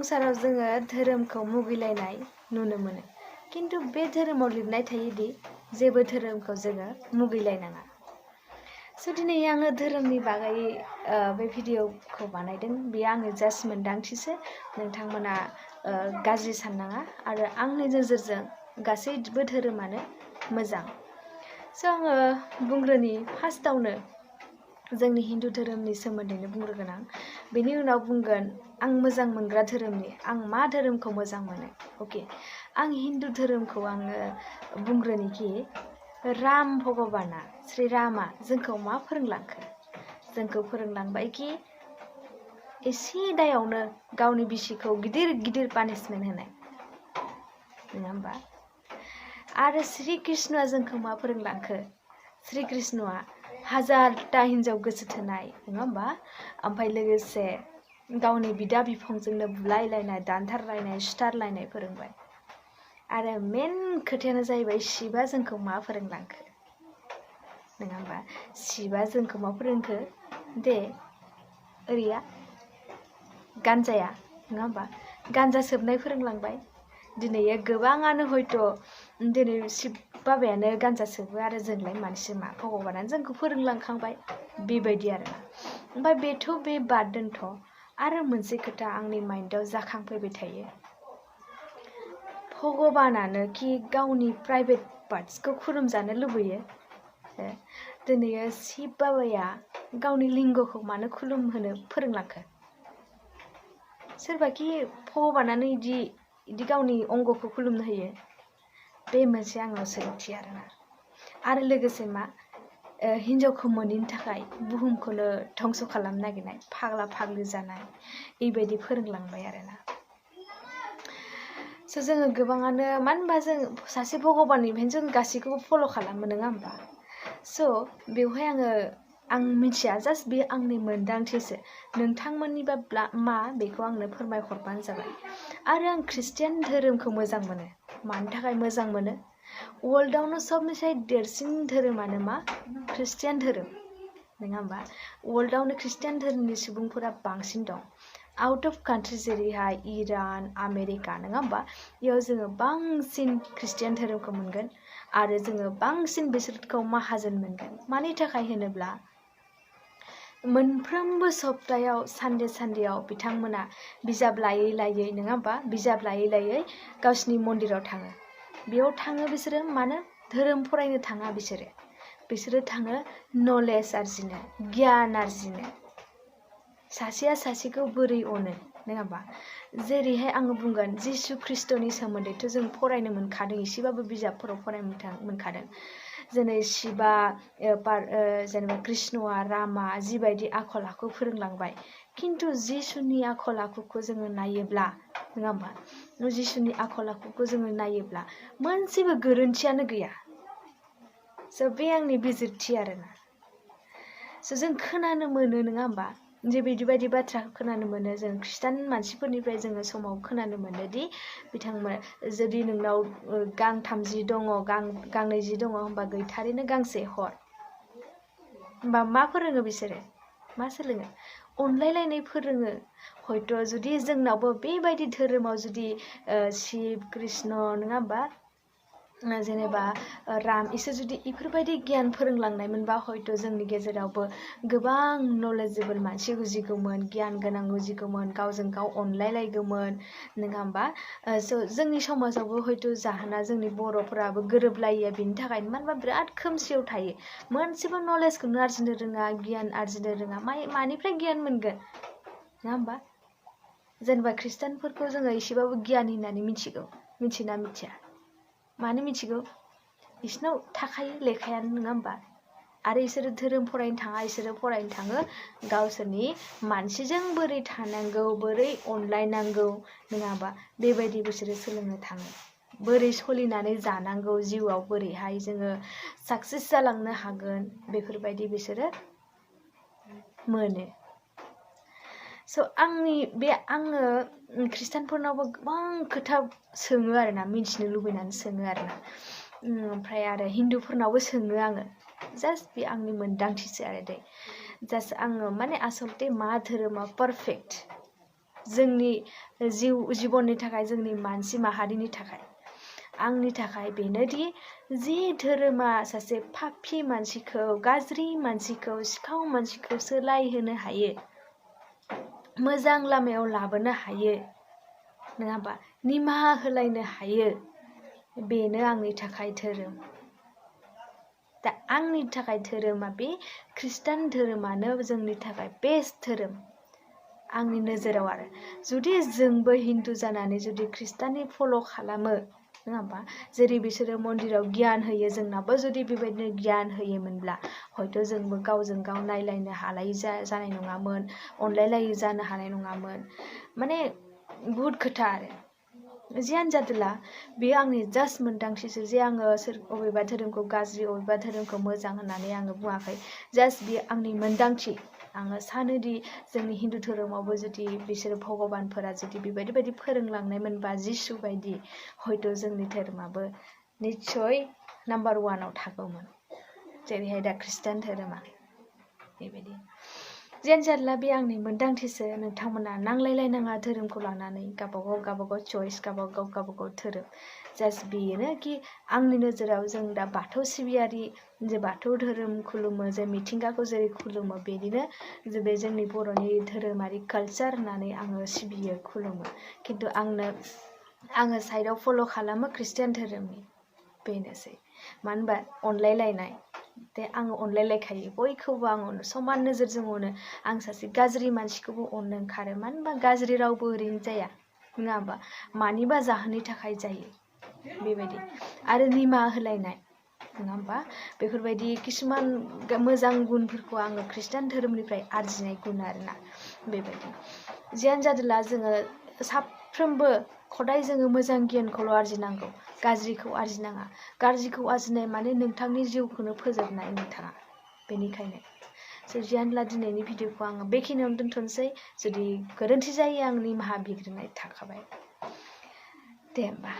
संसाराव जोङो धोरोमखौ मुगैलायनाय नुनो मोनो किन्तु बे धोरोमाव लिरनाय थायोदि जेबो धोरोमखौ जोङो मुगैलायनाङा स' दिनै आङो धोरोमनि बागै बे भिडिअखौ बानायदों बेयो आंनि जास्ट मोन्दांथिसो नोंथांमोना गाज्रि साननाङा आरो आंनि नोजोरजों गासैबो धोरोमानो मोजां स' आङो बुंग्रोनि फार्स्टआवनो जोंनि हिन्दु धोरोमनि सोमोन्दैनो बुंग्रोगोन आं बेनि उनाव बुंगोन आं मोजां मोनग्रा धोरोमनि आं मा धोरोमखौ मोजां मोनो अके आं हिन्दु धोरोमखौ आङो बुंग्रोनिखि राम भगबाना श्री रामा जोंखौ मा फोरोंलांखो जोंखौ फोरोंलांबाय कि एसे दायावनो गावनि बिसिखौ गिदिर गिदिर पानिशमेन्ट होनाय नङा होमबा आरो श्री कृष्णआ जोंखौ मा फोरोंलांखो श्री कृष्णआ हाजारटा हिन्जाव गोसो थोनाय नङा होमबा ओमफ्राय लोगोसे गावनि बिदा बिफंजोंनो बुलायलायनाय दानथारलायनाय सुथारलायनाय फोरोंबाय आरो मेन खोथायानो जाहैबाय शिबा जोंखौ मा फोरोंलांखो नङा होमबा शिबा जोंखौ मा फोरोंखो दे ओरैया गान्जाया नङा होमबा गान्जा सोबनाय फोरोंलांबाय दिनै गोबाङानो हयथ' दिनै शिब बाबायानो गान्जा सोबो आरो जोंलाय मानसि मा भगबानानो जोंखौ फोरोंलांखांबाय बेबायदि आरोना ओमफ्राय बेथ' बे बाद दोनथ' आरो मोनसे खोथा आंनि माइन्डआव जाखांफैबाय थायो भगबानानो कि गावनि प्राइभेट पार्ट्सखौ खुलुमजानो लुबैयो दिनै शिब बाबाया गावनि लिंगखौ मानो खुलुमहोनो फोरोंलांखो सोरबाखि भगबानानो इदि गावनि अंगखौ खुलुमनो होयो बे मोनसे आंनाव सोंथि आरोना आरो लोगोसे मा हिन्जावखौ मोनैनि थाखाय बुहुमखौनो धंस खालामनो नागिरनाय फाग्ला फाग्लि जानाय बेबायदि फोरोंलांबाय आरोना स' जोङो गोबाङानो मानो होनबा जों सासे भगबाननिफ्रायनो जों गासैखौबो फल' खालामो नङा होमबा स' बेवहाय आं मिथिया जास्ट बे आंनि मोन्दांथिसो नोंथांमोननिबा मा बेखौ आंनो फोरमायहरबानो जाबाय आरो आं खृष्टियान धोरोमखौ मोजां मोनो मानि थाखाय मोजां मोनो वर्ल्डआवनो सबनिफ्राय देरसिन धोरोमानो मा खृष्टियान धोरोम नङा होमबा वर्ल्डआवनो खृष्टियान धोरोमनि सुबुंफोरा बांसिन दं आउट अफ कान्ट्रि जेरैहाय इरान आमेरिका नङा होमबा बेयाव जोङो बांसिन खृष्टियान धोरोमखौ मोनगोन आरो जोङो बांसिन बिसोरखौ माहाजोन मोनगोन मानि थाखाय होनोब्ला मोनफ्रोमबो सप्तायाव सानदेयाव बिथांमोना बिजाब लायै लायै नङा होमबा बिजाब लायै लायै गावसिनि मन्दिराव थाङो बेयाव थाङो बिसोरो मानो धोरोम फरायनो थाङा बिसोरो थाङो नलेज आरजिनो गियान आरजिनो सासेया सासेखौ बोरै अनो नङा होमबा जेरैहाय आङो बुंगोन जिसु ख्रिस्ट'नि सोमोन्दैथ' जों फरायनो मोनखादों एसेबाबो बिजाबफोराव फरायनो मोनखादों जेरै शिबा जेनेबा कृष्णआ रामा जिबायदि आखल आखु फोरोंलांबाय किन्तु जिसुनि आखल आखुखौ जोङो नायोब्ला नङा होमबा जिसुनि आखल आखुखौ जोङो नायोब्ला मोनसेबो गोरोन्थियानो गैया स' बे आंनि बिजिरथि आरोना स' जों खोनानो मोनो नङा होमबा जे बिदि बाथ्रा खोनानो मोनो जों खृष्टान मानसिफोरनिफ्राय जोङो समाव खोनानो मोनोदि बिथांमोन जुदि नोंनाव गांथाम जि दङ गांनै जि दङ होमबा गैथारैनो गांसे हर होमबा मा फोरोङो बिसोरो मा सोलोङो अनलायलायनाय फोरोङो हयथ' जुदि जोंनावबो बेबायदि धोरोमाव जुदि शिब कृष्ण नङा होमबा जेनेबा राम इसोर जुदि इफोरबायदि गियान फोरोंलांनायमोनबा हयथ' जोंनि गेजेरावबो गोबां नलेजेबोल मानसि उजिगौमोन गियान गोनां उजिगौमोन गावजों गाव अनलायलायगौमोन नङा होमबा स' जोंनि समाजावबो हयथ' जाहोना जोंनि बर'फोराबो गोरोबलायो बेनि थाखायनो मानो होनबा बिराद खोमसियाव थायो मोनसेबो नलेजखौनो आरजिनो रोङा गियान आरजिनो रोङा मानिफ्राय गियान मोनगोन नङा होमबा जेनेबा खृष्टानफोरखौ जोङो एसेबाबो गियान होननानै मिथियोना मिथिया मानो मिथिगौ बिसोरनाव थाखायो लेखायानो नङा होमबा आरो इसोरो धोरोम फरायनो थाङा इसोरो फरायनो थाङो गावसोरनि मानसिजों बोरै थानांगौ बोरै अनलायनांगौ नङा होमबा बेबायदि बिसोरो सोलोंनो थाङो बोरै सोलिनानै जानांगौ जिउआव बोरैहाय जोङो साक्सेस जालांनो हागोन बेफोरबायदि बिसोरो मोनो स' आङो खृष्टानफोरनावबो गोबां खोथा सोङो आरोना मिथिनो लुबैनानै सोङो आरोना ओमफ्राय आरो हिन्दुफोरनावबो सोङो आङो जास्ट बे आंनि मोन्दांथिसो आरो जास्ट आङो माने आसलथे मा धोरोमा पारफेक्ट जोंनि जिबननि थाखाय जोंनि मानसि माहारिनि थाखाय आंनि थाखाय बेनोदि जि धोरोमा सासे पापि मानसिखौ गाज्रि मानसिखौ सिखाव मानसिखौ सोलायहोनो हायो मोजां लामायाव लाबोनो हायो नङा होमबा निमाहा होलायनो हायो बेनो आंनि थाखाय धोरोम दा आंनि थाखाय धोरोमा बे खृष्टान धोरोमानो जोंनि थाखाय बेस्ट धोरोम आंनि नोजोराव आरो जुदि जोंबो हिन्दु जानानै जुदि खृष्टाननि फल' खालामो नङा होमबा जेरै बिसोरो मन्दिराव गियान होयो जोंनाबो जुदि बेबायदिनो गियान होयोमोनब्ला हयथ' जोंबो गावजों गाव नायलायनो हालायै जानाय नङामोन अनलायलायै जानो हानाय नङामोन माने बुहुद खोथा आरो जियानो जादोला बेयो आंनि जास्ट मोन्दांथिसो जे आङो अबेबा धोरोमखौ गाज्रि अबेबा धोरोमखौ मोजां होननानै आङो बुङाखै जास्ट बेयो आंनि मोन्दांथि आङो सानोदि जोंनि हिन्दु धोरोमावबो जुदि बिसोरो भगबानफोरा जुदि बेबायदि फोरोंलांनायमोनबा जिसु बायदि हयथ' जोंनि धोरोमाबो निस्सय नाम्बार 1 आव थागौमोन जेरैहाय दा खृष्टान धोरोमा बेबायदि जियानो जादोला बे आंनि मोन्दांथिसो नोंथांमोना नांलायलायनाङा धोरोमखौ लानानै गावबागाव चइस गावबागाव धोरोम जास्ट बेनो कि आंनि नोजोराव जों दा बाथौ सिबियारि जे बाथौ धोरोम खुलुमो जे मिथिंगाखौ जेरै खुलुमो बेनिनो जे बे जोंनि बर'नि धोरोमारि कालचार होननानै आङो सिबियो खुलुमो खिन्थु आङो साइडआव फल' खालामो खृष्टान धोरोमनि बेनोसै मानो होनबा अनलायलायनाय दे आङो अनलायलायखायो बयखौबो आङो समान नोजोरजों अनो आं सासे गाज्रि मानसिखौबो अननो ओंखारो मानो होनबा गाज्रि रावबो ओरैनो जाया नङा होमबा मानिबा जाहोननि थाखाय जायो बेबायदि आरो निमाहा होलायनाय नङा होमबा बेफोरबायदि किसुमान मोजां गुनफोरखौ आङो खृष्टान धोरोमनिफ्राय आरजिनाय गुन आरोना बेबायदि जियानो जादोला जोङो साफ्रोमबो खदाय जोङो मोजां गियानखौल' आरजिनांगौ गाज्रिखौ आरजिनाङा गाज्रिखौ आरजिनाय माने नोंथांनि जिउखौनो फोजोबनाय नोंथाङा बेनिखायनो जियानोला दिनैनि भिडिअखौ आङो बेखिनियावनो दोनथ'नोसै जुदि गोरोन्थि जायो आं निमाहा बिग्रोनाय थाखाबाय दे होमबा